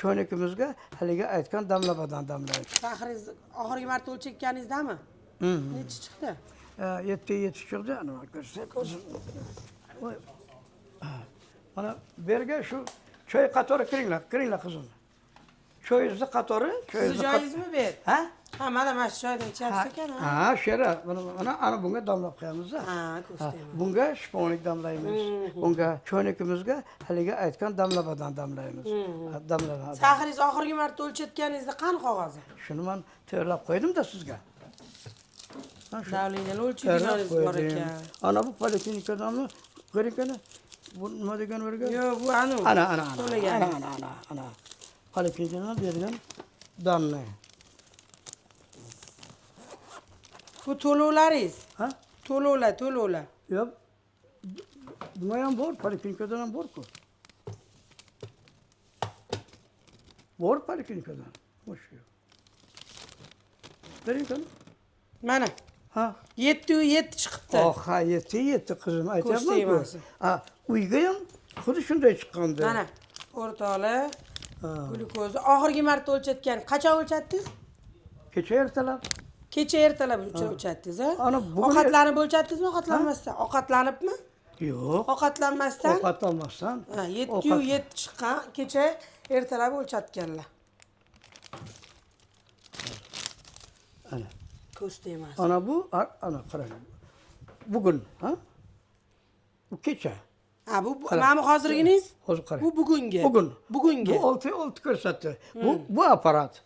Cho'nakimizga haligi aytgan damlamadan damlaymiz. Saxaringiz oxirgi marta o'lchatganingizdami? Nechi chiqdi? 7,7 chiqdi, ana ko'rsat. Voy. Mana bu yerga shu choy qatori kiringlar, kiringlar qizim. Choyingizni qatori, Sizni choyingizni joyingizmi bu yer? Ha? Ha, mana shu joydan ichyapsiz ekan, ha. Ha, shu yerga mana mana ana bunga damlab qo'yamiz. Ha, Ha, ko'z. Bunga shponlik damlaymiz. Bunga cho'nakimizga haligi aytgan damlamadan damlaymiz. Ha, damlama. Saxaringiz oxirgi marta o'lchatganingizda qani qog'ozi? Shuni man tayyorlab qo'ydim-da sizga. Ha, shu Давление ni tayyorlab o'lchaydiganingiz bor qo'ydim. ekan. Ana bu poliklinikadanmi? Ko'ring qani. Bu nima degan ularga? Yo'q, bu anu. Ana, ana, ana. To'lagan. Ana, ana, ana, ana. Poliklinikadan bergan данные. Bu to'lovlaringiz. Ha? To'lovlar, to'lovlar. Yo'q. Bunga ham bor, poliklinikadan ham bor-ku. Bor poliklinikadan. O'sha. Bering qani. Mana Ha. 7,7 chiqibdi. Oh, ha, 7,7 qizim aytyapman-ku. Tegmasin. Ha, uyga ham xuddi shunday chiqqandi. Mana o'rtoqlar, Ha. glyukoza oxirgi marta o'lchatgan. Qachon o'lchatdingiz? Kecha ertalab. Kecha ertalab o'lchatdingiz, a? Ana bugun Ovqatlanib o'lchatdingizmi, ovqatlanmasdan? Ovqatlanibmi? Yo'q. Ovqatlanmasdan? Ovqatlanmasdan. Ha, 7,7 chiqqan. Kecha ertalab o'lchatganlar. Ana. Ko'z tegmasin. Ana bu, ana qarang. Bugun, ha? Bu kecha. Ha, bu mana bu hozirginiz? Hozir qarang. Bu bugungi. Bugun. Bugungi. Bu 6,6 ko'rsatdi. Bu aparat.